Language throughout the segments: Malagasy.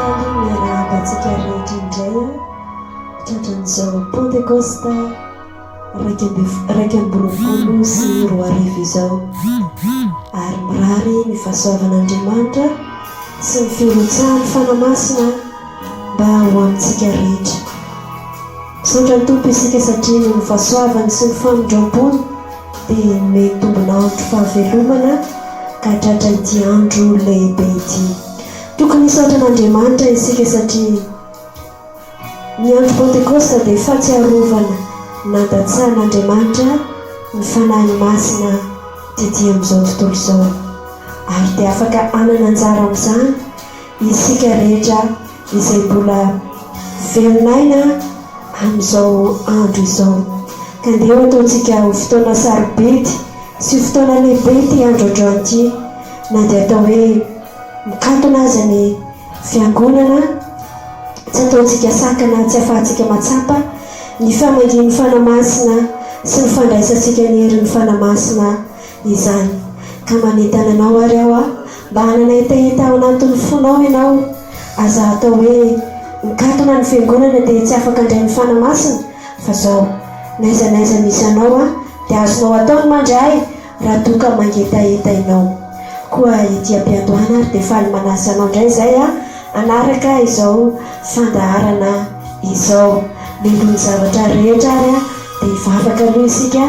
Faly miarahaba antsika rehetra indray aho tratran'izao Pantekosta 2021 izao ary mirary ny fahasoavan'Andriamanitra sy ny firotsahan'ny Fanahy Masina mba ho amintsika rehetra. Misaotra ny Tompo isika satria noho ny fahasoavany sy ny famindram-pony dia nomeny tombon'andro fahavelomana ka tratra ity andro lehibe ity. Tokony hisaotra an'Andriamanitra isika satria ny andro Pantekosta dia fahatsiarovana nandatsahan'Andriamanitra ny Fanahiny Masina tety amin'izao tontolo izao ary dia afaka hanana anjara amin'izany isika rehetra izay mbola velon'aina amin'izao andro izao. Ka ndeha ho ataontsika ho fotoana sarobidy sy ho fotoana lehibe ity andro androany ity, na dia atao hoe mikatona aza ny fiangonana, tsy ataontsika sakana tsy afahantsika mahatsapa ny famangian'ny Fanahy Masina sy ny fandraisantsika ny herin'ny Fanahy Masina izany. Ka manentana anao ary aho mba hanana hetaheta ao anatin'ny fonao ianao. Aza atao hoe mikatona ny fiangonana dia tsy afaka handray ny Fanahy Masina, fa zao, n'aiza n'aiza misy anao dia azonao atao ny mandray raha toa ka mangetaheta ianao. Koa ety am-piandohana ary dia faly manasa anao indray izay hanaraka izao fandaharana izao. Mialoha ny zavatra rehetra ary dia hivavaka aloha isika.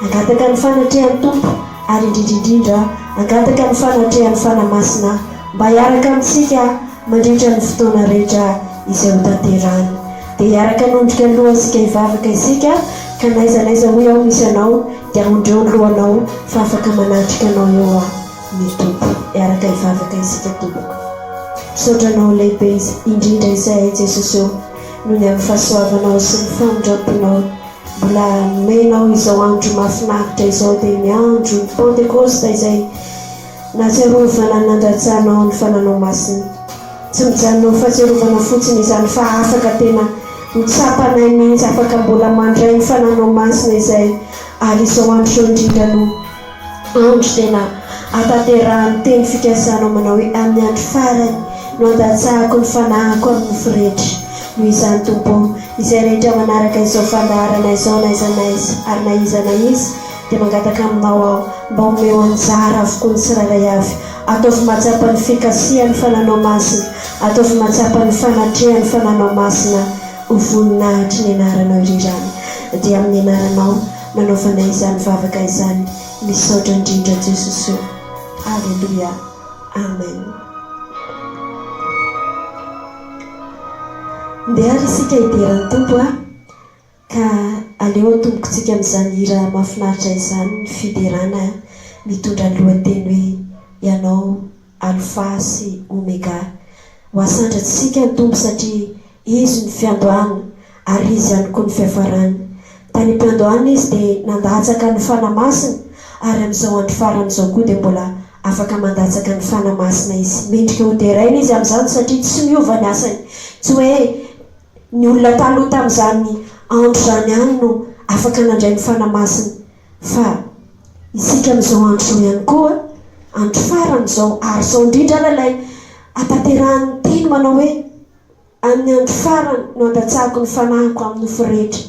Hangataka ny fanatrehan'ny Tompo ary indrindra indrindra hangataka ny fanatrehan'ny Fanahy Masina mba hiaraka amintsika mandritra ny fotoana rehetra izay ho tanterahana. Dia hiaraka hanondrika ny lohantsika hivavaka isika ka n'aiza n'aiza hoy aho misy anao dia ahondreo ny lohanao fa afaka manatrika anao eo aho ny Tompo. Hiaraka hivavaka isika tompoko. Misaotra anao lehibe indrindra izahay Jesosy ô noho ny amin'ny fahasoavanao sy ny famindramponao. Mbola nomenao izao andro mahafinaritra izao dia ny andro ny Pantekosta izay nahatsiarovana ny nandatsahanao ny Fananao Masina. Tsy mijanona ho fahatsiarovana fotsiny izany fa afaka tena ho tsapanay mihitsy afaka mbola mandray ny Fananao Masina izay ary izao andro izao indrindra no Andro tena ahatanterahan'ny teny fikasanao manao hoe amin'ny andro farany no handatsahako ny fanahiko amin'ny nofo rehetra. Noho izany, Tompo ô, izay rehetra manaraka izao fandaharana izao na aiza na aiza ary na iza na iza, dia mangataka aminao aho mba omeo anjara avokoa ny tsirairay avy. Ataovy mahatsapa ny fikasihan'ny Fananao Masina, ataovy mahatsapa ny fanatrehan'ny Fananao Masina ho voninahitry ny Anaranao irery. Dia amin'ny Anaranao. Nanaovanay izany vavaka izany misaotra indrindra Jesosy o Aleloia Amen. Ndeha ary isika hidera ny Tompo a! Ka aleo atombokontsika amin'izany hira mahafinaritra izany ny fiderana mitondra ny lohateny hoe Ianao Alfa sy Omega. Ho asandratsika ny Tompo satria Izy no fiandohana ary Izy ihany koa no fiafarana. Tany am-piandohana Izy dia nandatsaka ny Fanahy Masina ary amin'izao andro farany izao koa dia mbola afaka mandatsaka ny Fanahy Masina Izy. Mendrika ho deraina Izy amin'izany satria tsy miova ny asany. Tsy hoe ny olona taloha tamin'izany andro izany ihany no afaka nandray ny Fanahy Masina fa isika amin'izao andro izao ihany koa, andro farany izao ary izao indrindra ary ilay ahatanterahan'ny teny manao hoe, Amin'ny andro farany no handatsahako ny fanahiko amin'ny nofo rehetra.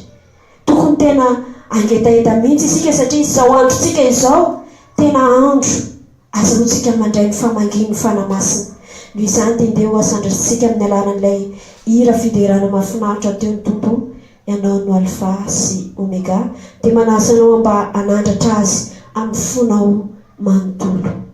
Tokony tena hangetaheta mihitsy isika satria izao androntsika izao tena andro azahoantsika mandray ny famangian'ny Fanahy Masina. Noho izany dia ndeha ho asandratsika amin'ny alalan'ilay hira fiderana mahafinaritra teo ny Tompo, Ianao no Alfa sy Omega, dia manasa anao mba hanandratra Azy amin'ny fonao manontolo.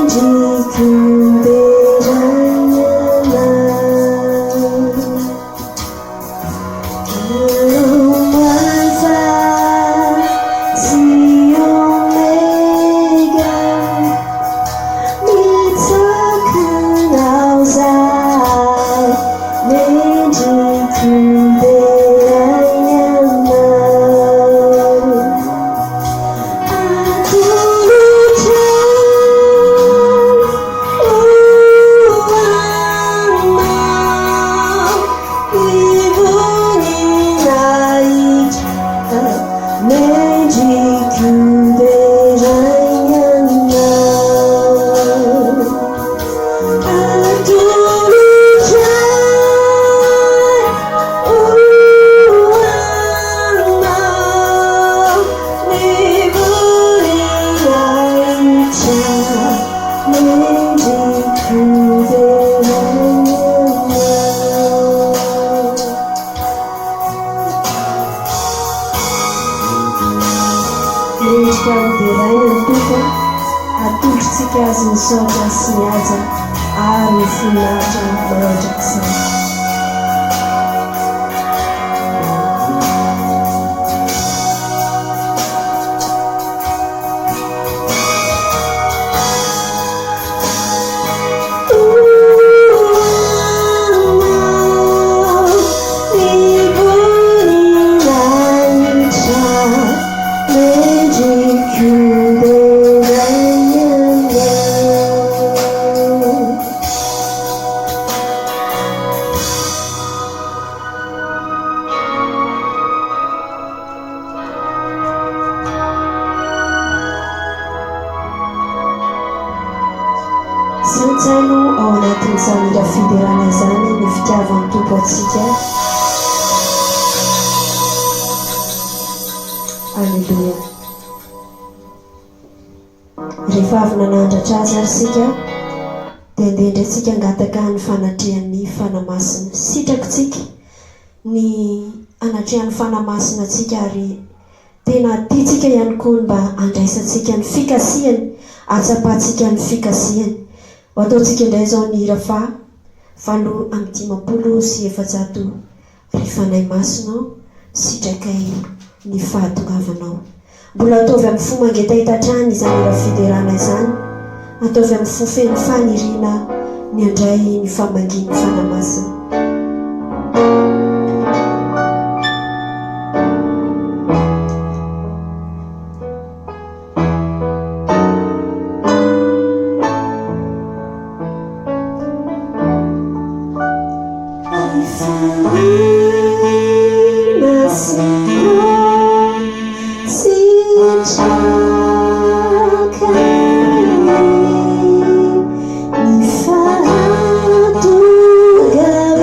Mendriko deraina Anao. Alfa sy Omega, mitsoka Anao zahay, mendriko deraina Anao. Atolotra ho Anao ny voninahitra, mendriko deraina Anao. Atolotra ho Anao ny voninahitra, mendriko deraina Anao. Mendrika ho deraina ny Tompo, atolotritsika Azy ny saotra sy ny haja ary ny voninahitra mandrakizay. Saintsaino ao anatin'izany hira fiderana izany ny fitiavan'ny Tompo antsika. Aleloia. Rehefa avy nanandratra Azy ary isika, dia andeha indray isika hangataka ny fanatrehan'ny Fanahy Masina. Sitrakontsika ny hanatrehan'ny Fanahy Masina antsika ary Tena tiantsika ihany koa ny mba handraisantsika ny fikasihany, hahatsapantsika ny fikasihany. Ho ataontsika indray izao ny hira faha 458, Ry Fanahy Masina ô, sitrakay ny fahatongavanao. Mbola ataovy amin'ny fo mangetaheta hatrany izany hira fiderana izany, ataovy amin'ny fo feno faniriana ny handray ny famangian'ny Fanahy Masina. Ny fahatongavanao.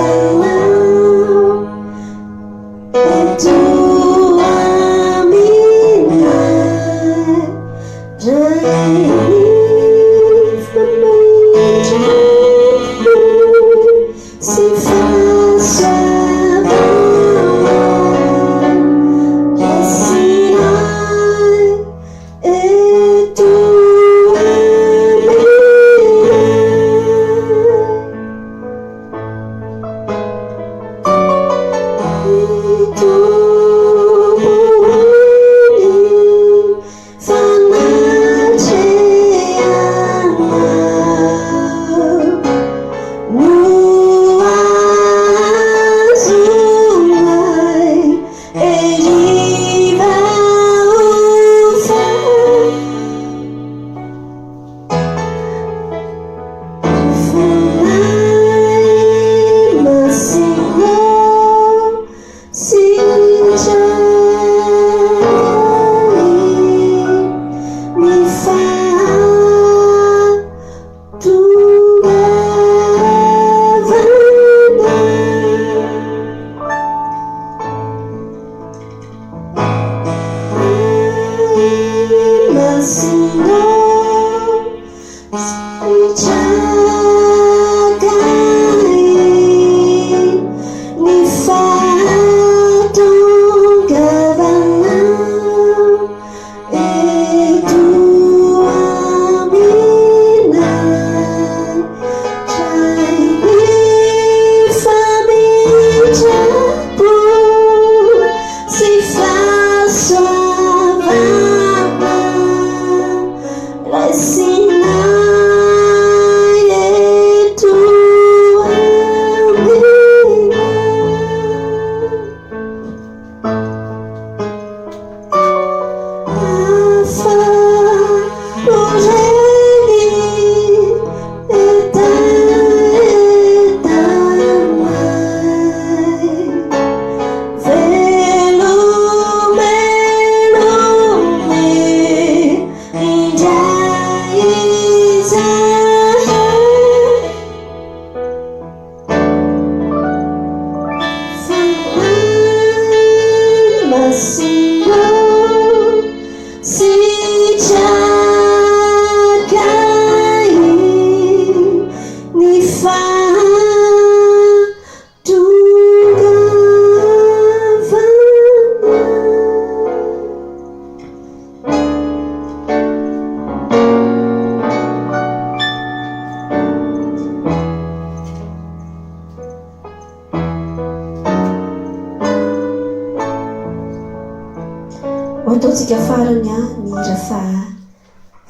Ataontsika farany ny hira faha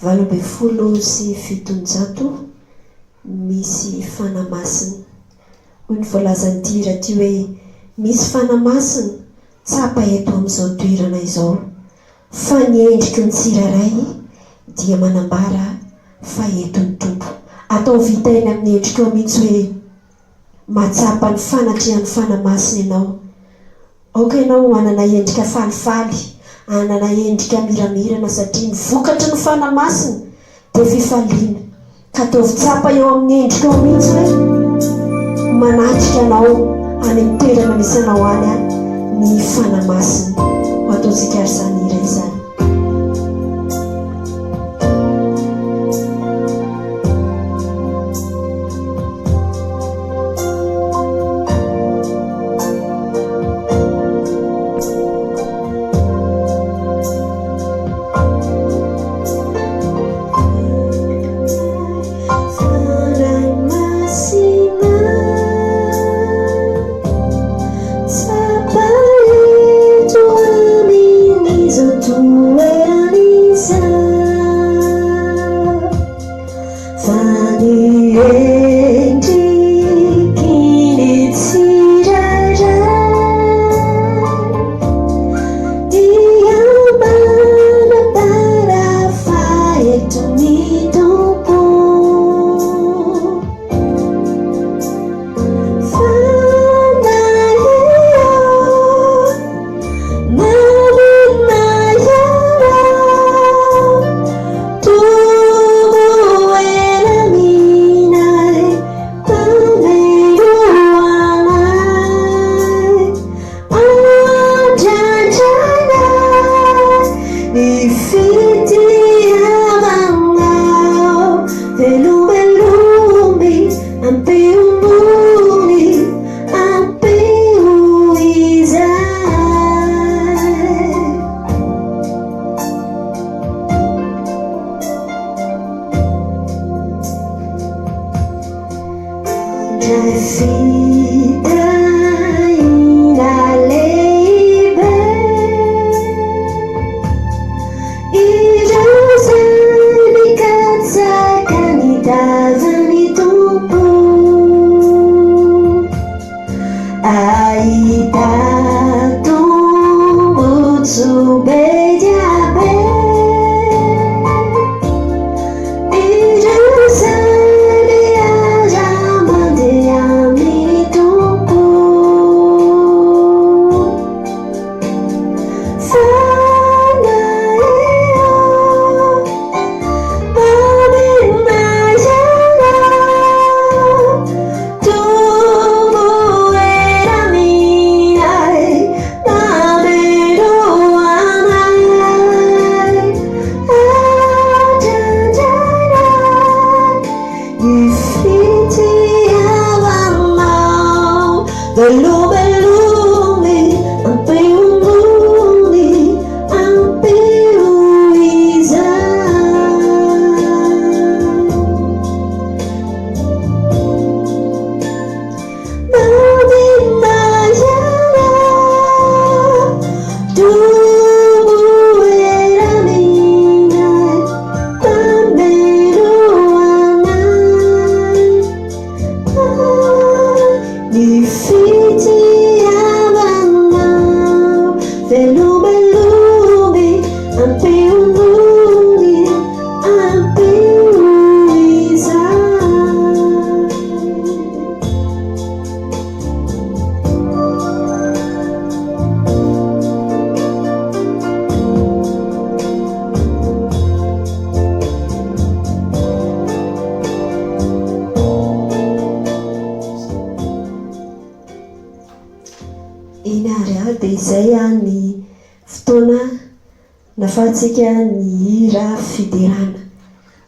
718, Misy Fanahy Masina. Hoy ny voalazan'ity hira ity hoe, Misy Fanahy Masina tsapa eto amin'izao toerana izao, fa ny endriky ny tsirairay dia manambara fa eto ny Tompo. Ataovy hita eny amin'ny endrikao mihitsy hoe mahatsapa ny fanatrehan'ny Fanahy Masina ianao. Aoka ianao hanana endrika falifaly, hanana endrika miramirana satria ny vokatry ny Fanahy Masina dia fifaliana. Ka ataovy tsapa eo amin'ny endrikao mihitsy hoe manatrika anao any amin'ny toerana misy anao any ny Fanahy Masina. Ho ataontsika ary izany hira izany. Eny ary a, dia izay ny fotoana nafahantsika nihira fiderana.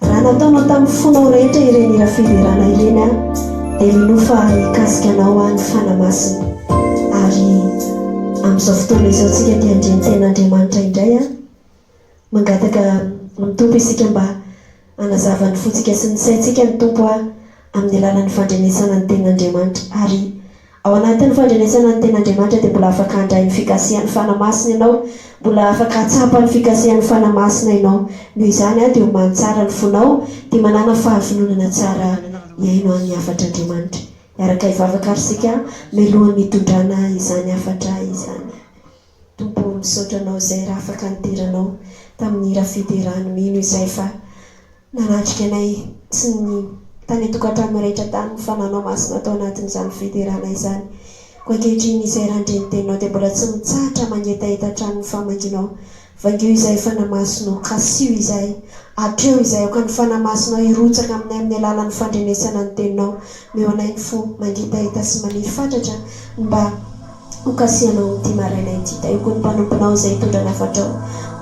Raha nataonao tamin'ny fonao rehetra ireny hira fiderana ireny aho, dia minoa fa hikasika anao aho ny Fanahy Masina. Ary amin'izao fotoana izao tsika dia handre ny Tenin'Andriamanitra indray aho. Mangataka amin'ny Tompo isika mba hanazava ny fontsika sy ny saintsika ny Tompo aho amin'ny alalan'ny fandrenesana ny Tenin'Andriamanitra. Ary. Ao anatin'ny fandrenesana ny Tenin'Andriamanitra dia mbola afaka handray ny fikasihan'ny Fanahy Masina ianao, mbola afaka hahatsapa ny fikasihan'ny Fanahy Masina ianao. Noho izany dia omano tsara ny fonao, dia manàna fahavononana tsara hihaino ny hafatr'Andriamanitra. Hiaraka hivavaka ary isika mialohan'ny hitondrana izany hafatra izany. Tompo ô, misaotra Anao izay raha afaka nidiranao tamin'ny hira fiderano, mino izahay fa nanatrika anay sy ny tany an-tokantrano rehetra tany ny Fananao Masina tao anatin'izany fiderana izany. Koa ankehitriny izay raha ndre ny Teninao dia mbola tsy mitsahatra mangetaheta hatrany ny famanginao. Vangio izahay Fanahy Masinao, kasiho izahay, atreho izahay, aoka ny Fanahy Masinao hirotsaka aminay amin'ny alalan'ny fandrenesana ny Teninao. Omeo anay ny fo mangetaheta sy maniry fatratra ny mba ho kasihanao amin'ity maraina ity. Tahio koa ny mpanomponao izay hitondra ny hafatrao.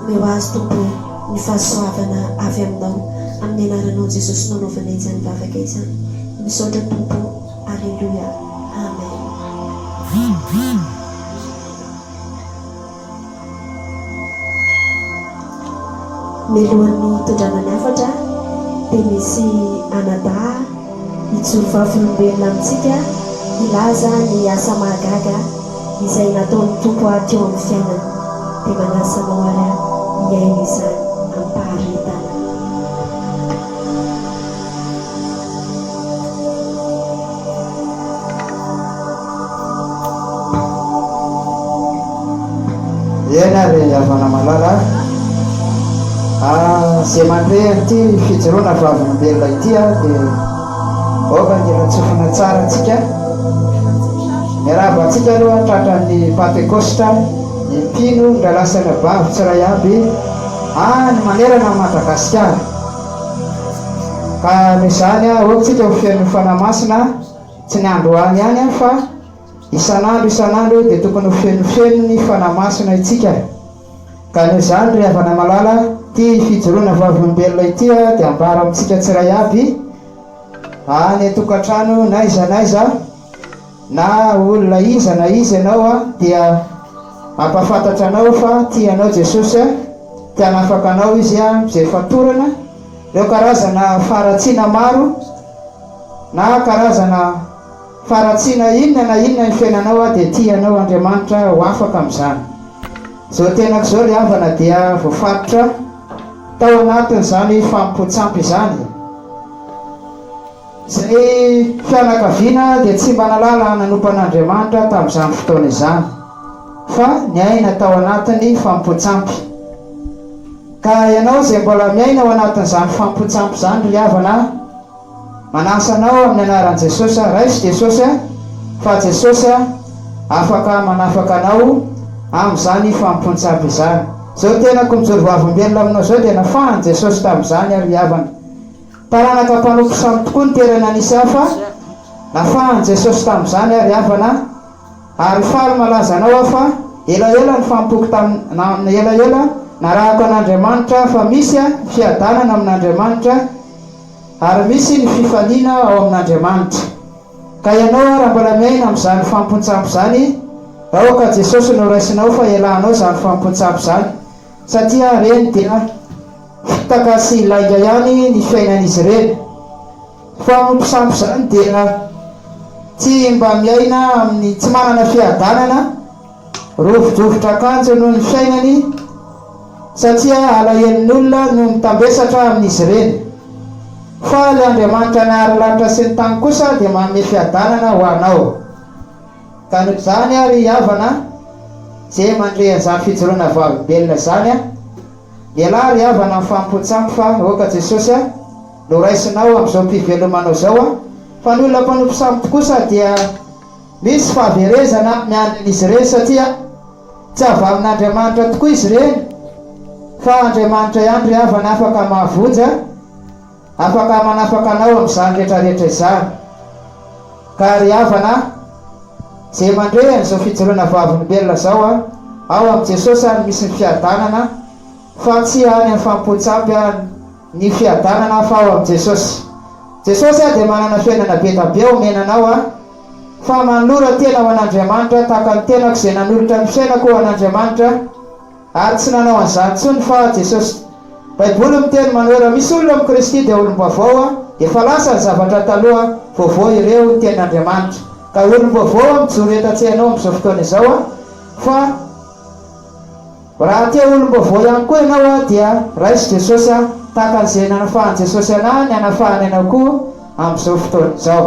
Omeo azy, Tompo o, ny fahasoavana avy Aminao. Amin'ny Anaranao Jesosy no anaovanay izany vavaka izany. Misaotra Tompo o. Aleloia. Amen. Mialohan'ny hitondrana ny hafatra dia misy anadahy hijoro vavolombelona amintsika hilaza ny asa mahagaga izay nataon'ny Tompo ahy teo amin'ny fiainany. Dia manasa anao ary aho hihaino izany amim-paharetana. Eny ary havana malala a, izay mandre an'ity fijoroana vavolombelona ity a dia aoka hangilan-tsofina tsara antsika. Miarahaba antsika aloha tratran'ny Pantekosta ny mpino ny rahalahy sy anabavy tsiray aby any manerana an'i Madagasikara. Ka noho izany aoka tsika ho feno ny Fanahy Masina, tsy ny androany ihany fa isan'andro isan'andro dia tokony ho fenofeno ny Fanahy Masina itsika. Ka noho izany ry havana malala, ity fijoroana vavolombelona ity dia ambara amintsika tsiray aby, any an-tokantrano n'aiza n'aiza, Na olona iza na iza ianao dia hampahafantatra anao fa tia anao Jesosy, te hanafaka anao Izy amin'izay fatorana, ireo karazana faharatsiana maro na karazana faharatsiana inona na inona ny fiainanao dia tia anao Andriamanitra ho afaka amin'izany. Izao tenako izao ry havana dia voafaritra tao anatin'izany fanompoan-tsampy izany. Izay fianakaviana dia tsy mba nalala nanompo an'Andriamanitra tamin'izany fotoana izany, fa niaina tao anatin'ny fanompoan-tsampy. Ka ianao izay mbola miaina ao anatin'izany fanompoan-tsampy izany ry havana a, manasa anao amin'ny anaran'i Jesosy aho, raiso Jesosy a, fa Jesosy a, afaka manafaka anao amin'izany fanompoan-tsampy izany. Izao tenako mijoro vavolombelona aminao izao dia nafahan'i Jesosy tamin'izany aho ry havana. Taranaka mpanompo samy tokoa ny toerana nisy ahy fa nafahan'i Jesosy tamin'izany aho ry havana ary faly malaza anao aho fa elaela ny fampoko tam na elaela narahako an'Andriamanitra fa misy ny fiadanana amin'Andriamanitra ary misy ny fifaliana ao amin'Andriamanitra ka ianao ary raha mbola miaina amin'izany fampontsampy izany aoka Jesosy no raisinao fa ialahanao izany fampontsampy izany satria reny dia Fitaka sy lainga ihany ny fiainan'izy ireny. Fanompo-sampy izany dia tsy mba miaina amin'ny tsy manana fiadanana, rovidrovitra akanjo noho ny fiainany satria alahelon'olona no mitambesatra amin'izy ireny. Fa ilay Andriamanitra nahary lanitra sy ny tany kosa dia manome fiadanana ho anao. Ka noho izany ary havana, ze mandre an'izany fijoroana vavolombelona izany, Mialà ry havana amin'ny fanompoan-tsampy fa aoka Jesosy a no raisinao amin'izao mpivelomanao izao a, fa ny olona mpanompo sampy kosa dia misy fahaverezana miandry an'izy ireny satria tsy avy amin'Andriamanitra tokoa izy ireny fa Andriamanitra ihany ry havana afaka mahavonjy a, afaka manafaka anao amin'izany rehetra rehetra izany. Ka ry havana a, ze mandre an'izao fijoroana vavolombelona zao a, ao amin'i Jesosy any misy ny fiadanana fa tsy any amin'ny fanompoan-tsampy a ny fiadanana fa ao amin'i Jesosy. Jesosy a dia manana fiainana be da be omena anao a, fa manolora tena ho an'Andriamanitra tahaka ny tenako izay nanolotra ny fiainako ho an'Andriamanitra, Ary tsy nanao an'izany intsony fa Jesosy. Baiboly miteny manao hoe raha misy olona amin'i Kristy dia olom-baovao, efa lasa ny zavatra taloha, vaovao ireo, ny tenin'Andriamanitra. Ka olom-baovao aho mijoro eto an-tsehanao amin'izao fotoana izao aho fa raha te ho olom-baovao ihany koa ianao aho dia raiso Jesosy aho tahaka an'izay nanafahan'i Jesosy anah ny hanafahany anao koa amin'izao fotoana izao.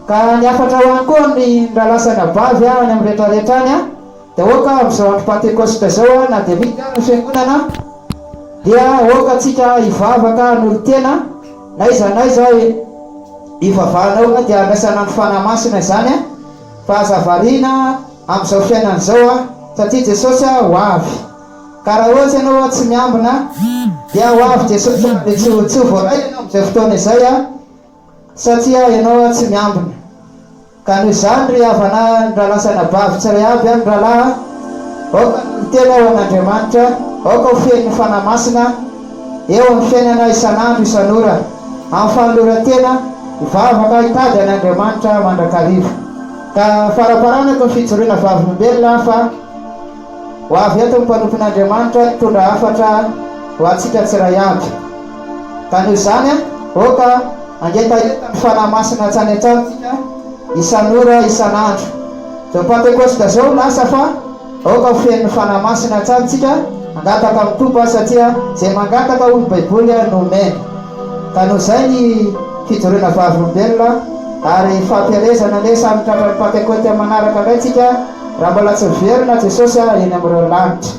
Ka ny hafatra ho any koa ny rahalahy sy anabavy aho any amin'ny rehetrarehetra any aho dia aoka amin'izao andro Pantekosta izao aho na dia mihidy ary ny fiangonana dia aoka tsika hivavaka hanolo-tena N'aiza n'aiza ivavahanao dia andraisana ny Fanahy Masina izany fa aza variana amin'izao fiainana izao satria Jesosy ho avy. Ka raha ohatra ianao tsy miambina dia ho avy Jesosy dia tsy ho tsy ho voaray ianao amin'izay fotoana izay satria ianao tsy miambina. Ka noho izany ry havana, ny rahalahy sy anabavy tsiray avy an, ny rahalahy a, aoka hanolo-tena ho an'Andriamanitra, aoka ho feno ny Fanahy Masina eo amin'ny fiainana isan'andro isan'ora, amin'ny fanoloran-tena, hivavaka, hitady an'Andriamanitra mandrakariva. Ka faramparanako ny fijoroana vavolombelona aho fa ho avy eto ny mpanompon'Andriamanitra hitondra hafatra ho antsika tsiray avy. Ka noho izany, aoka hangetaheta ny Fanahy Masina hatrany hatrany tsika, isan'ora, isan'andro. Izao Pantekosta izao lasa fa aoka ho feno ny Fanahy Masina hatrany tsika, hangataka amin'ny Tompo satria izay mangataka hoy ny Baiboly no omeny. Ka noho izay ny fijoroana vavolombelona ary fampielezana anie samy tratran'ny Pantekote manaraka indray tsika raha mbola tsy miverina Jesosy eny amin'ireo lanitra.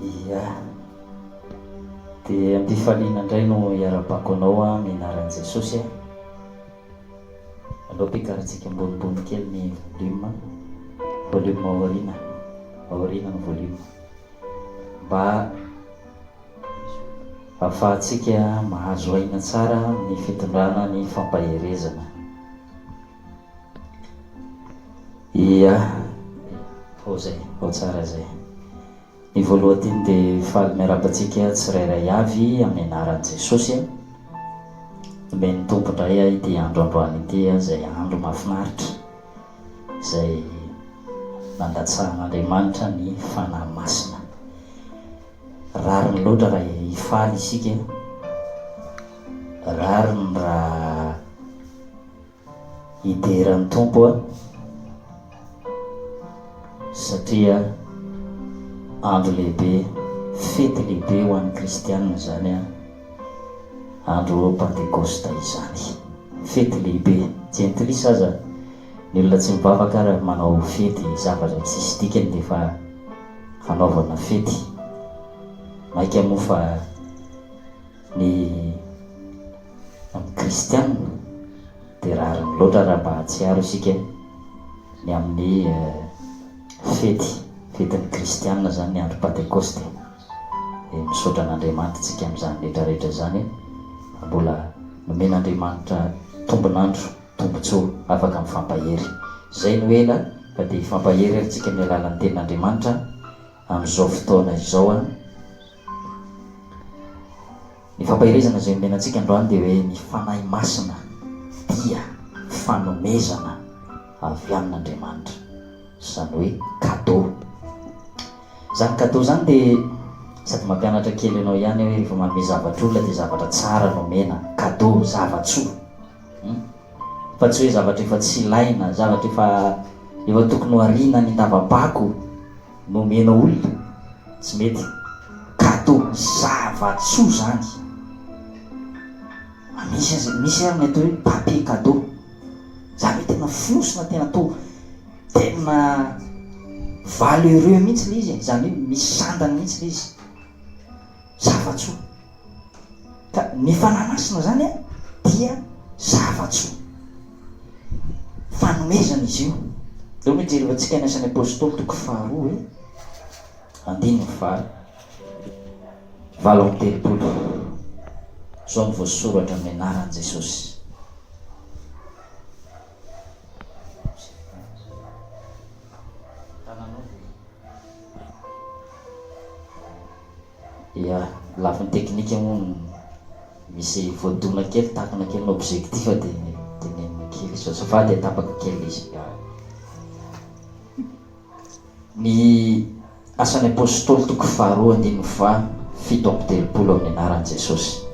Ia. Dia am-pifaliana indray no iarabako anao amin'ny anaran'i Jesosy a. Aleo ampiakarintsika ambonimbony kely ny volume. Volume aoriana. Aoriana ny volume. Mba ahafahantsika mahazo aina tsara amin'ny fitondrana ny fampaherezana. Ia, ao izay, ao tsara izay. Ny voalohan-teny dia faly miarahaba antsika tsirairay avy amin'ny anaran'i Jesosy. Nomen'ny Tompo indray ahy ity andro androany ity izay andro mahafinaritra izay nandatsahan'Andriamanitra ny Fanahy Masina. Rariny loatra raha hifaly isika, rariny raha hidera ny Tompo satria andro lehibe, fety lehibe ho an'ny kristianina izany andro Pantekosta izany. Fety lehibe. Jentilisa aza, ny olona tsy mivavaka ary manao fety zavatra tsisy dikany dia efa hanaovana fety. Maika moa fa ny amin'ny kristianina dia rariny loatra raha mba hahatsiaro isika ny amin'ny fety, fetin'ny kristianina izany ny andro Pantekosta. Dia misaotra an'Andriamanitra isika amin'izany rehetra rehetra izany fa mbola nomen'Andriamanitra tombon'andro, tombontsoa afaka mifampahery. Izay no ela fa dia hifampahery ary tsika amin'ny alalan'ny tenin'Andriamanitra amin'izao fotoana izao an. Ny fampaherezana izay nomena antsika androany dia hoe ny Fanahy Masina dia fanomezana avy amin'Andriamanitra, izany hoe cadeau. Izany cadeau izany dia sady mampianatra kely anao ihany hoe rehefa manome zavatra olona dia zavatra tsara no omena, cadeau, zava-tsoa. Hum. Fa tsy hoe zavatra efa tsy ilaina, zavatra efa efa tokony ho ariana any an-dava-pako no omenao olona, tsy mety. Cadeau, zava-tsoa izany. Misy aza, misy ary ny atao hoe papier cadeau. Izany hoe tena fonosina tena toa tena valeureux mihitsy ilay izy e, izany hoe misy sandany mihitsy ilay izy. Zava-tsoa. Ka ny Fanahy Masina izany an, dia zava-tsoa. Fanomezana izy io. Ndao no hijerevantsika ny Asan'ny Apostoly toko faharoa e, andininy faha 38. Izao no voasoratra amin'ny anaran'i Jesosy. Ya, lafiny teknika moa no misy voadona kely, takona kely ny objectif dia tenenina kely izy. Azafady e, tapaka kely ilay izy. Ya. Ny Asan'ny Apostoly toko faharoa andininy faha 37 amin'ny anaran'i Jesosy.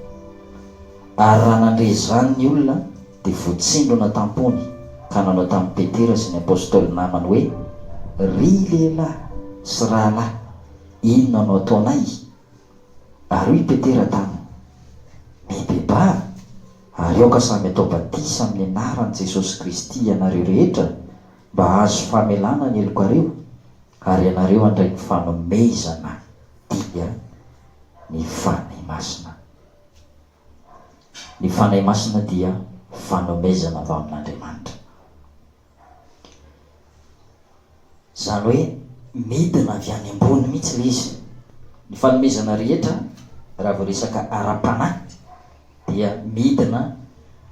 Ary raha nandre izany ny olona dia voatsindrona tam-pony ka nanao tamin'i Petera sy ny Apostoly namany hoe, Ry lehilahy sy rahalahy, Inona no ataonay? Ary hoy i Petera taminy, Mibebaha, ary aoka samy hatao batisa amin'ny anaran'i Jesosy Kristy ianareo rehetra, mba hahazo famelana ny helokareo, ary ianareo handray ny fanomezana, dia ny Fanahy Masina. Ny Fanahy Masina dia fanomezana avy amin'Andriamanitra. Izany hoe midina avy any ambony mihitsy ilay izy. Ny fanomezana rehetra raha vao resaka ara-panahy dia midina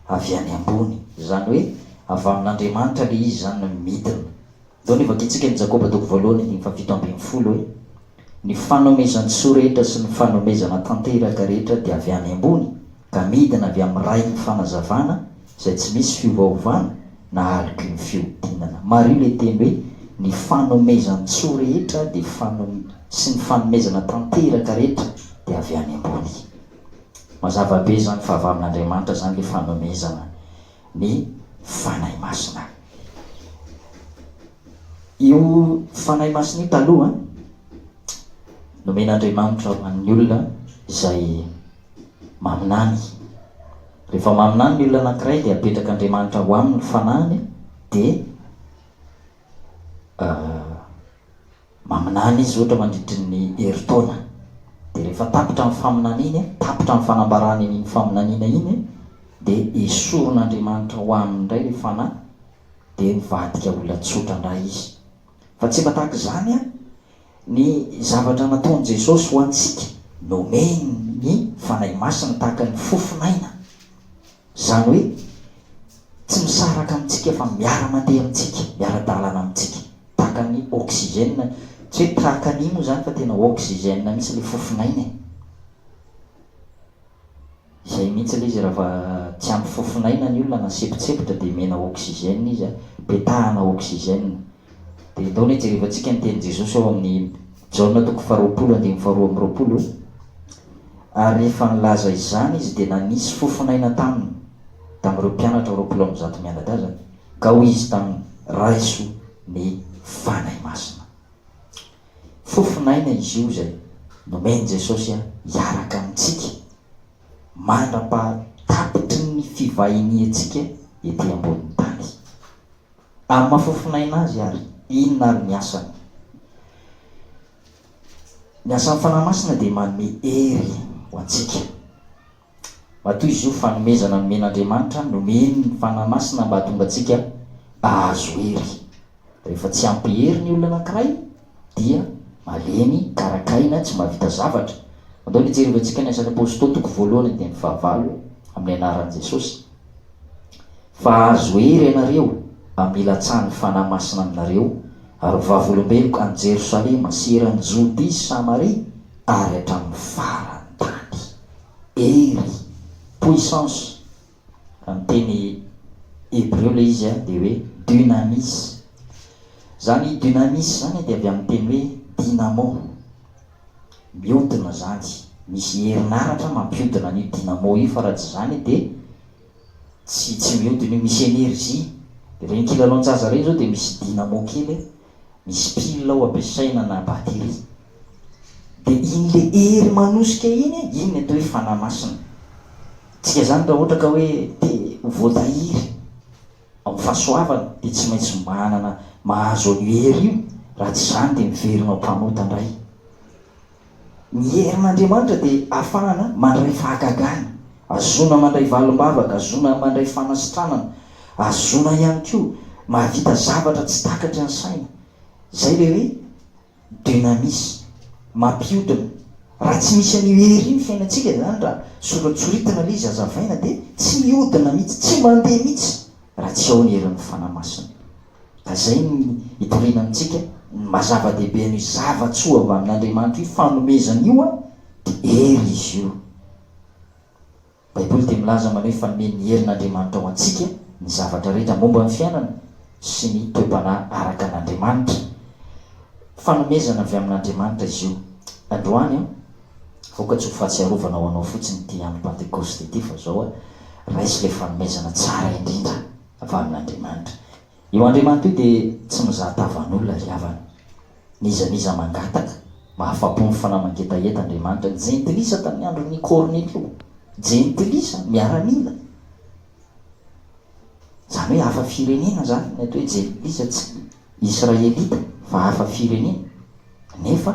avy any ambony. Izany hoe avy amin'Andriamanitra ilay izy izany no midina. Ndao ny vakintsika ny Jakoba toko voalohany andininy faha-17 hoe, Ny fanomezan-tsoa rehetra sy ny fanomezana tanteraka rehetra dia avy any ambony, ka midina avy amin'ny Rain'ny fanazavana izay tsy misy fiovaovana na aloky ny fihodinana. Mariho ilay teny hoe ny fanomezan-tsoa rehetra dia fanom sy ny fanomezana tanteraka rehetra dia avy any ambony. Mazava be izany fa avy amin'Andriamanitra izany ilay fanomezana ny Fanahy Masina. Io Fanahy Masina io taloha nomen'Andriamanitra ho an'ny olona izay maminany. Rehefa maminany ny olona anankiray dia apetrak'Andriamanitra ho aminy ny fanahiny dia Maminany izy ohatra mandritry ny herintaona. Dia rehefa tapitra ny faminaniany, tapitra ny fanambarany an'iny faminaniana iny, dia esorin'Andriamanitra ho aminy indray ilay fanahy, dia mivadika olona tsotra indray izy. Fa tsy mba tahaka izany ny zavatra nataon'i Jesosy ho antsika, nomeny ny Fanahy Masina tahaka ny fofon'aina. Izany hoe tsy misaraka amintsika fa miara-mandeha amintsika, miara-dalana amintsika. Tahaka ny oxygène, tsy hoe tahaka ny moa izany fa tena oxygène mihitsy ilay fofon'aina e. Izay mihitsy ilay izy raha va tsy ampy fofon'aina ny olona na sepotsepotra dia omena oxygène izy, petahana oxygène. Dia ndao anie jerevantsika ny tenin'i Jesosy ao amin'ny Jaona toko faharoapolo andininy faharoa amby roapolo, Ary rehefa nilaza izany Izy dia nanisy fofon'aina taminy, tamin'ireo mpianatra 120 mianadahy izany, ka hoy Izy taminy, Raiso ny Fanahy Masina. Fofon'aina izy io izay nomen'i Jesosy hiaraka amintsika mandra-pahatapitry ny fivahiniantsika ety ambonin'ny tany. Amin'ny maha fofon'aina azy ary inona ary ny asany? Ny asan'ny Fanahy Masina dia manome hery ho antsika. Matoa izy io fanomezana nomen'Andriamanitra, nomeny ny Fanahy Masina mba hahatonga antsika hahazo hery. Rehefa tsy ampy hery ny olona anankiray dia malemy, karakaina, tsy mahavita zavatra. Andao ny hijerevantsika ny Asan'ny Apostoly toko voalohany andininy fahavalo amin'ny anaran'i Jesosy. Fa hahazo hery ianareo amin'ny hilatsahan'ny Fanahy Masina aminareo, ary ho vavolombeloko any Jerosalema sy eran'i Jodia sy Samaria ary hatramin'ny faran'ny tany. Hery, puissance, amin'ny teny hebreo ilay izy dia hoe dunamis. Izany dunamis izany dia avy amin'ny teny hoe dynamo. Mihodina izany. Misy herinaratra mampihodina an'io dynamo io fa raha tsy izany dia Tsy tsy mihodina io, misy energie. Ireny kilalaon-jaza ireny izao dia misy dynamo kely, misy pile ao ampiasaina na batterie. Dia iny le hery manosika iny, iny ny atao hoe fanahy masina. Tsika izany raha ohatra ka hoe te ho voatahiry amin'ny fahasoavana dia tsy maintsy manana mahazo an'io hery io, raha tsy izany dia miverina ho mpanota indray. Ny herin'Andriamanitra dia ahafahana mandray fahagagana, ahazoana mandray valim-bavaka, ahazoana mandray fanasitranana, ahazoana ihany koa. Mahavita zavatra tsy takatry ny saina. Izay ilay hoe dynamis, mampiodina. Raha tsy misy an'io hery io ny fiainantsika izany, raha soratsoritina ilay izy hazavaina dia tsy miodina mihitsy, tsy mandeha mihitsy raha tsy ao ny herin'ny Fanahy Masina. Ka izay no itoriana amintsika ny maha zava-dehibe an'io zava-tsoa avy amin'Andriamanitra io fanomezana io dia hery izy io. Baiboly dia milaza maneho fa nomen'ny herin'Andriamanitra ho antsika ny zavatra rehetra momba ny fiainana sy ny toe-panahy araka an'Andriamanitra. Fanomezana avy amin'Andriamanitra izy io. Androany an, aoka tsy ho fahatsiarovana ho anao fotsiny ity andro Pantekosta ity fa izao an, raiso ilay fanomezana tsara indrindra avy amin'Andriamanitra. Io Andriamanitra io dia tsy mizaha tavan'olona ry havana. N'iza n'iza mangataka, mahafapo ny fanahy mangetaheta Andriamanitra. Jentilisa tamin'ny andron'i Kornelio. Jentilisa, miaramila. Izany hoe hafa firenena izany ny atao hoe jentilisa, tsy Israelita fa hafa firenena. Nefa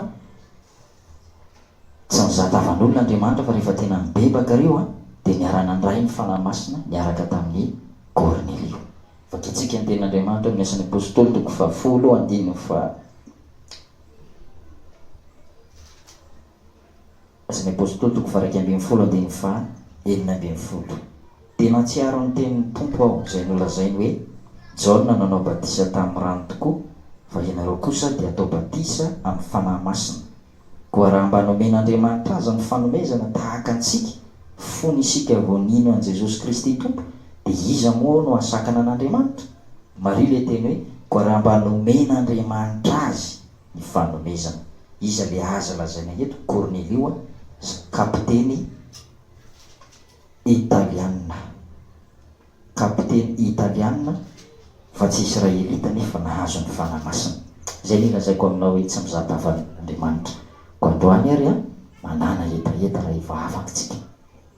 tsy nizaha tavan'olona Andriamanitra fa rehefa tena nibebaka ireo dia niara-nandray ny Fanahy Masina niaraka tamin'i Kornelio. Vakintsika ny Tenin'Andriamanitra amin'ny Asan'ny Apostoly toko fahafolo andininy faha Asan'ny Apostoly toko faha-11 andininy faha-16. Dia nahatsiaro ny tenin'ny Tompo aho izay nolazainy hoe, Jaona nanao batisa tamin'ny rano tokoa, fa ianareo kosa dia hatao batisa amin'ny Fanahy Masina. Koa raha mba nomen'Andriamanitra azy ny fanomezana tahaka antsika fony isika vao nino an'i Jesosy Kristy Tompo, dia iza moa no hahasakana an'Andriamanitra? Mariho ilay teny hoe, koa raha mba nomen'Andriamanitra azy ny fanomezana. Iza ilay azy lazaina eto? Kornelio, kapiteny italiana. Kapiteny italiana fa tsy Israelita nefa nahazo ny Fanahy Masina. Izay anie lazaiko aminao hoe tsy mizaha tavan'olona Andriamanitra. Koa androany ary an, manàna hetaheta raha efa afaka tsika.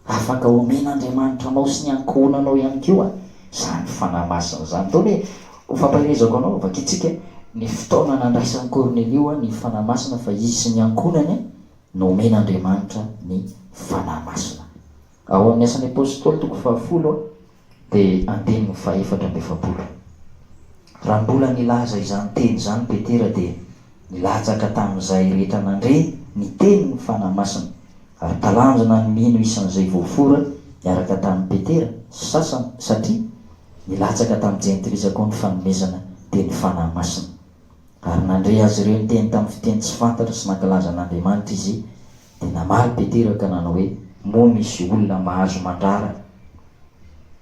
Afaka omen'Andriamanitra anao sy ny ankohonanao ihany koa izany Fanahy Masina izany. Ataony hoe ho fampaherezako anao, vakintsika ny fotoana nandraisan'i Kornelio ny Fanahy Masina fa izy sy ny ankohonany no omen'Andriamanitra ny Fanahy Masina. Ao amin'ny Asan'ny Apostoly toko fahafolo dia andininy fahefatra amby 40. Raha mbola nilaza izany teny izany Petera dia nilatsaka tamin'izay rehetra nandre ny teny ny Fanahy Masina, ary talanjona ny mino isan'izay voafora niaraka tamin'i Petera sasany satria nilatsaka tamin'ny Jentilisa koa ny fanomezana dia ny Fanahy Masina. Ary nandre azy ireo niteny tamin'ny fiteny tsy fantatra sy nankalaza an'Andriamanitra izy Dia namaly Petera ka nanao hoe, Moa misy olona mahazo mandrara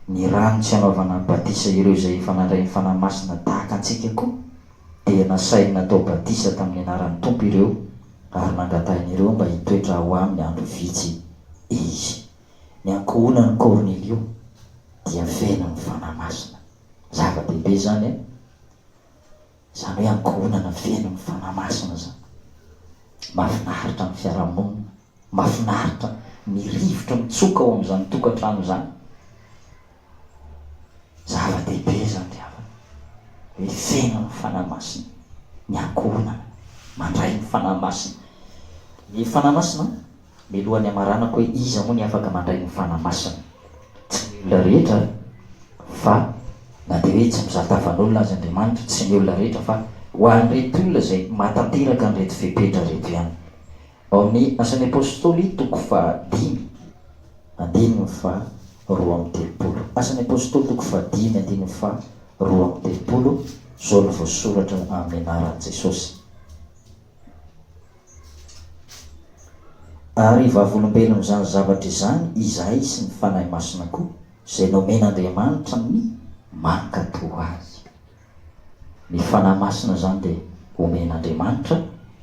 ny rano tsy hanaovana batisa ireo izay efa nandray ny Fanahy Masina tahaka antsika koa? Dia nasainy natao batisa tamin'ny anaran'ny Tompo ireo, ary nangatahin'ireo mba hitoetra ao aminy andro vitsy izy. Ny ankohonan'i Kornelio dia feno ny Fanahy Masina. Zava-dehibe izany an! Izany hoe ankohonana feno ny Fanahy Masina izany. Mahafinaritra ny fiarahamonina, mahafinaritra ny rivotra mitsoka ao amin'izany tokantrano izany. Zava-dehibe izany ry havana, hoe feno ny Fanahy Masina ny ankohonana, mandray ny Fanahy Masina. Ny Fanahy Masina, mialohan'ny hamaranako hoe iza moa ny afaka mandray ny Fanahy Masina? Tsy ny olona rehetra fa na dia hoe tsy mizaha tavan'olona aza Andriamanitra, tsy ny olona rehetra fa ho an'ireto olona izay mahatanteraka an'ireto fepetra ireto ihany. Ao amin'ny Asan'ny Apostoly toko fahadimy andininy faha 32. Asan'ny Apostoly toko fahadimy andininy faha 32, izao no voasoratra amin'ny anaran'i Jesosy. Ary vavolombelon'izany zavatra izany izahay sy ny Fanahy Masina koa, izay nomen'Andriamanitra ny mankatò Azy. Ny Fanahy Masina izany dia omen'Andriamanitra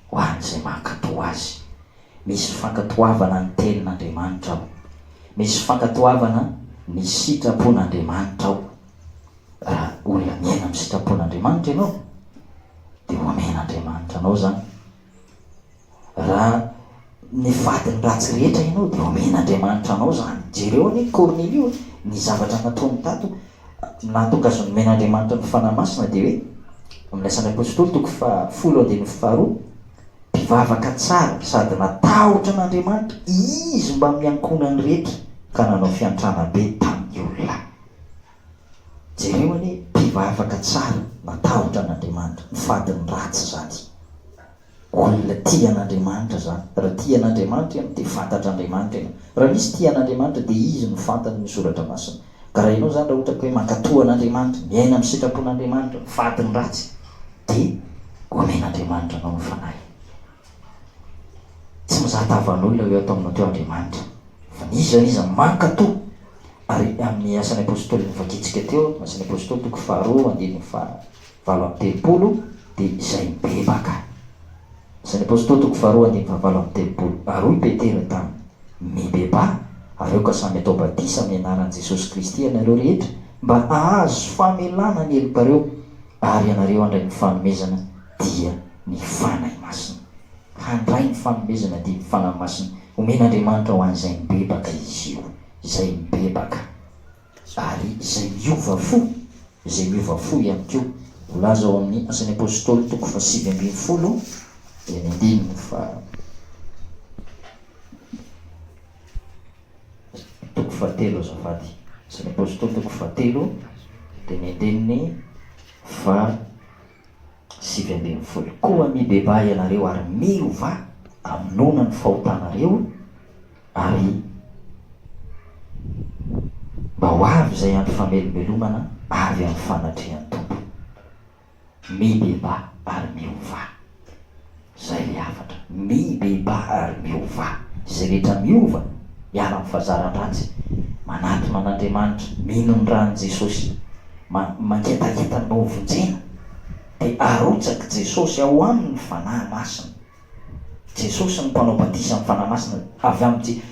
ho an'izay mankatò Azy. Misy fankatoavana ny Tenin'Andriamanitra ao. Misy fankatoavana ny sitrapon'Andriamanitra ao. Raha olona miaina amin'ny sitrapon'Andriamanitra ianao, dia omen'Andriamanitra anao izany. Raha nifady ny ratsy rehetra ianao dia omen'Andriamanitra anao izany. Jereo anie Kornelio e, ny zavatra nataony tato nahatonga azy nomen'Andriamanitra ny Fanahy Masina dia hoe, amin'ny Asan'ny Apostoly toko fahafolo andininy faharoa, mpivavaka tsara sady natahotra an'Andriamanitra izy mbamin'ny ankohonany rehetra ka nanao fiantrana be tamin'ny olona. Jereo anie. Mpivavaka tsara, matahotra an'Andriamanitra, mifady ny ratsy izany. Olona tia an'Andriamanitra izany. Raha tia an'Andriamanitra ianao dia fantatr'Andriamanitra ianao. Raha misy tia an'Andriamanitra dia izy no fantany ny soratra masina. Ka raha ianao izany raha ohatra ka hoe mankatò an'Andriamanitra, miaina amin'ny sitrapon'Andriamanitra, mifady ny ratsy dia omen'Andriamanitra anao ny Fanahiny. Tsy mizaha tavan'olona eo ato aminao teo Andriamanitra fa n'iza n'iza mankatò. Ary amin'ny Asan'ny Apostoly novakintsika teo, Asan'ny Apostoly toko faharoa andininy faha 38, dia izay mibebaka. Asan'ny Apostoly toko faharoa andininy faha 38, Ary hoy Petera taminy, Mibebaha, ary aoka samy hatao batisa amin'ny anaran'i Jesosy Kristy ianareo rehetra, mba hahazo famelana ny helokareo, ary ianareo handray ny fanomezana, dia ny Fanahy Masina. Handray ny fanomezana, dia ny Fanahy Masina. Omen'Andriamanitra ho an'izay mibebaka izy io. Izay mibebaka. Ary izay miova fo, izay miova fo ihany koa. Voalaza ao amin'ny Asan'ny Apostoly toko faha-19, dia ny andininy faha, toko fahatelo azafady. Asan'ny Apostoly toko fahatelo, dia ny andininy faha. 19. Koa mibebaha ianareo ary miovà amonoana ny fahotanareo, ary mba ho avy izay andro famelombelomana avy amin'ny fanatrehan'ny Tompo. Mibebaha ary miovà. Izay ilay hafatra. Mibebaha ary miovà. Izay rehetra miova, miala amin'ny fahazaran-dratsy, manatona an'Andriamanitra, mino ny ran'i Jesosy, mangetaheta ny mba hovonjena, dia arotsak'i Jesosy ao aminy ny Fanahy Masina. Jesosy no mpanao batisa amin'ny Fanahy Masina, avy amin'i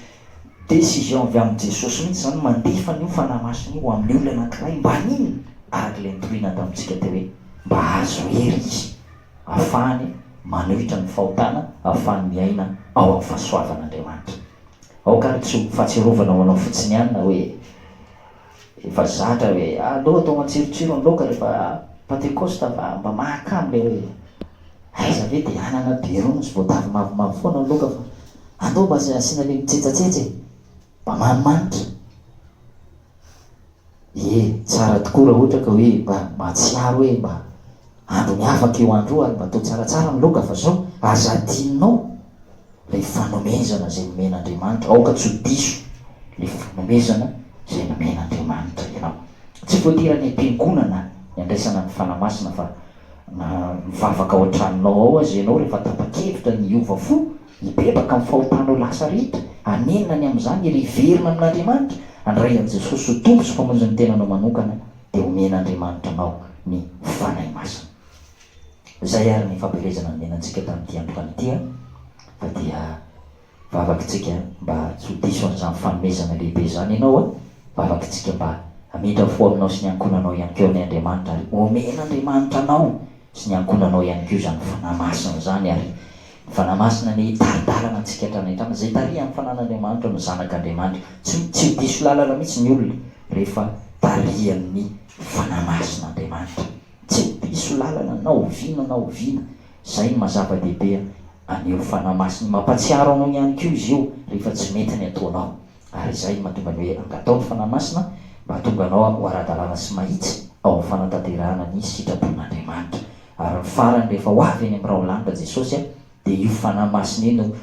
Décision avy amin'i Jesosy mihitsy izany mandefa an'io Fanahy Masina io ho amin'ny olona anankiray mba haninona? Araka ilay nitoriana tamintsika teo hoe mba hahazo hery izy ahafahany manohitra ny fahotana, ahafahany miaina ao amin'ny fahasoavan'Andriamanitra. Aoka ary tsy ho fahatsiarovana ho anao fotsiny ihany na hoe efa zatra hoe aleo atao matsirotsiro ny laoka rehefa Pantekosta fa mba mahakamo ilay hoe aiza ve dia anana be rony sy voatavo mavomavo foana ny laoka fa andao mba asiana ilay mitsetsatsetsa e, mba manimanitra. Ie, tsara tokoa raha ohatra ka hoe mba mahatsiaro hoe mba andro miavaka io andro io ary mba atao tsaratsara ny laoka fa zao aza adinonao ilay fanomezana izay nomen'Andriamanitra, aoka tsy ho diso ilay fanomezana izay nomen'Andriamanitra ianao. Tsy voatery any am-piangonana ny andraisana ny Fanahy Masina fa na mivavaka ao an-tranonao ao aza ianao rehefa tapa-kevitra ny hiova fo, hibebaka amin'ny fahotanao lasa rehetra, hanenina ny amin'izany ary hiverina amin'Andriamanitra, handray an'i Jesosy ho Tompo sy Mpamonjy ny tenanao manokana, dia homen'Andriamanitra anao ny Fanahy Masina. Izay ary ny fampielezana nomena antsika tamin'ity androany ity fa dia vavakitsika mba tsy ho diso an'izany fanomezana lehibe izany ianao a, vavakitsika mba hamindra fo aminao sy ny ankohonanao ihany koa anie Andriamanitra ary omen'Andriamanitra anao sy ny ankohonanao ihany koa izany Fanahy Masina izany ary ny Fanahy Masina anie hitari-dalana antsika hatrany hatrany, izay tarihan'ny Fanahin'Andriamanitra no zanak'Andriamanitra, tsy tsy ho diso lalana mihitsy ny olona rehefa tarihan'ny Fanahy Masin'Andriamanitra. Tsy ho diso lalana na oviana na oviana. Izay no maha zava-dehibe an'io Fanahy Masina io. Mampatsiaro anao ihany koa izy io rehefa tsy mety ny ataonao. Ary izay no mahatonga ny hoe angataho ny Fanahy Masina mba hahatonga anao ho ara-dalàna sy mahitsy ao amin'ny fanatanterahana ny sitrapon'Andriamanitra. Ary ny farany rehefa ho avy eny amin'ny rahon-lanitra Jesosy dia io Fanahy Masina io no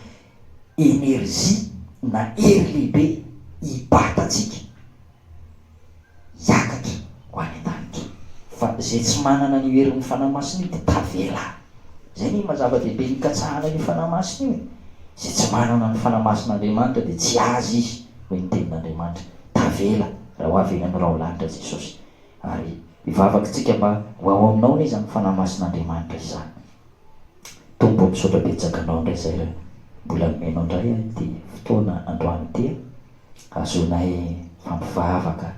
energie na hery lehibe hibata antsika. hiakatra ho any an-danitra. Fa izay tsy manana an'io herin'ny Fanahy Masina io dia tavela. Izay anie maha zava-dehibe ny hikatsahana an'io Fanahy Masina io e. Izay tsy manana ny Fanahy Masin'Andriamanitra dia tsy azy izy, hoy ny Tenin'Andriamanitra. Tavela raha ho avy eny amin'ny rahon-lanitra Jesosy. Ary hivavaka isika mba ho ao aminao anie izany Fanahy Masin'Andriamanitra izany. Tompo ô misaotra betsaka Anao indray izay raha mbola nomenao indray ahy ity fotoana androany ity. Azonay mifampivavaka,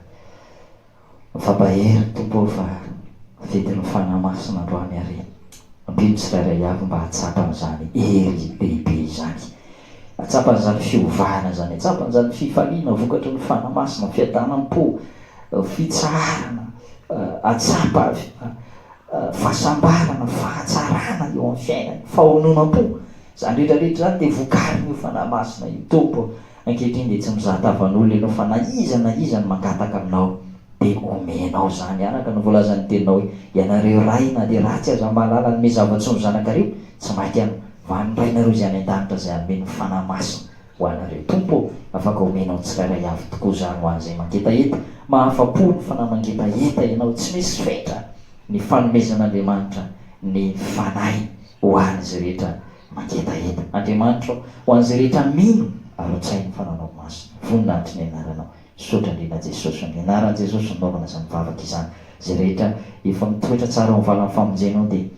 mifampahery Tompo ô fa fetin'ny Fanahy Masina androany ary ampio ny tsirairay avy mba hahatsapa an'izany hery lehibe izany, hahatsapa an'izany fiovana izany, hahatsapa an'izany fifaliana vokatry ny Fanahy Masina, fiadanam-po, fitsaharana, hahatsapa fahasambarana, fahatsarana eo amin'ny fiainana, fahononam-po, izany rehetra rehetra izany dia vokarin'io Fanahy Masina io Tompo. Ankehitriny dia tsy mizaha tavan'olona ianao fa na iza na iza no mangataka aminao dia. omenao izany araka ny voalazan'ny teninao hoe, Ianareo ray na dia ratsy aza mahalala hanome zava-tsoa ny zanakareo, tsy mainka va ny Rainareo izay any an-danitra izay hanome ny Fanahy Masina ho anareo. Tompo ô, afaka omenao ny tsirairay avy tokoa izany ho an'izay mangetaheta. Mahafa-po ny fanahy mangetaheta Ianao, tsy misy fetra ny fanomezan'Andriamanitra ny Fanahiny ho an'izay rehetra mangetaheta. Andriamanitra ô, ho an'izay rehetra mino ary hotsahin'ny Fananao Masina. Voninahitry ny Anaranao. Misaotra indrindra Jesosy. Amin'ny Anaran'i Jesosy no naovana izany vavaka izany. Izay rehetra efa mitoetra tsara ao amin'ny valan'ny famonjenao dia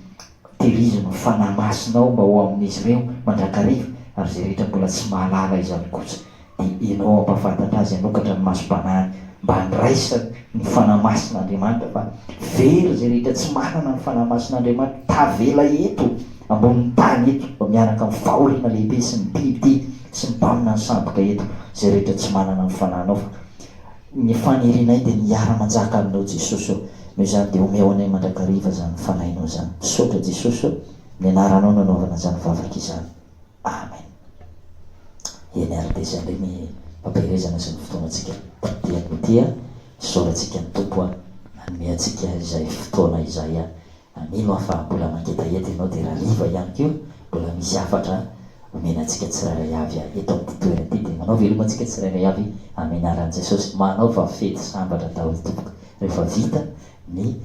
tehirizo ny Fanahy Masinao mba ho amin'izy ireo mandrakariva ary izay rehetra mbola tsy mahalala izany kosa dia ianao hampahafantatra azy hanokatra ny masom-panahiny mba handraisany ny Fanahy Masin'Andriamanitra fa very izay rehetra tsy manana ny Fanahy Masin'Andriamanitra tavela eto ambonin'ny tany eto miaraka amin'ny fahoriana lehibe sy ny bibidia sy ny mpaminany sandoka eto izay rehetra tsy manana ny Fanahinao fa ny fanirianay dia ny hiara-manjaka aminao Jesosy ô noho izany dia omeo anay mandrakariva izany Fanahinao izany misaotra Jesosy ô ny anaranao no anaovana izany vavaka izany Amen Eny ary dia izay indray ny fampaherezana sy ny fotoanantsika taty anio ity a isaorantsika ny Tompo a nanome antsika izay fotoana izay a Mino aho fa mbola mangetaheta ianao dia rariva ihany koa mbola misy hafatra omena antsika tsirairay avy eto amin'ity toerana ity dia manao veloma antsika tsirairay avy amin'ny anaran'i Jesosy. Manaova fety sambatra daholo tompoko rehefa vita ny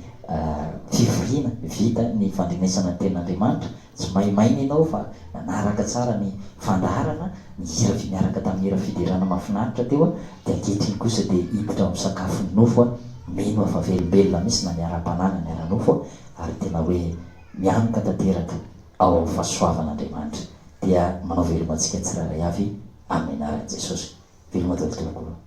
fivoriana, vita ny fandrenesana ny tenin'Andriamanitra, tsy maimaina ianao fa nanaraka tsara ny fandaharana, nihira miaraka tamin'ny hira fiderana mahafinaritra teo dia ankehitriny kosa dia hiditra ao amin'ny sakafon'ny nofo mino aho fa velombelona mihitsy na ny ara-panahy na ny ara-nofo ary tena hoe mianoka tanteraka ao amin'ny fahasoavan'Andriamanitra dia manao veloma antsika tsirairay avy amin'ny anaran'i Jesosy. Veloma daholo tompoko.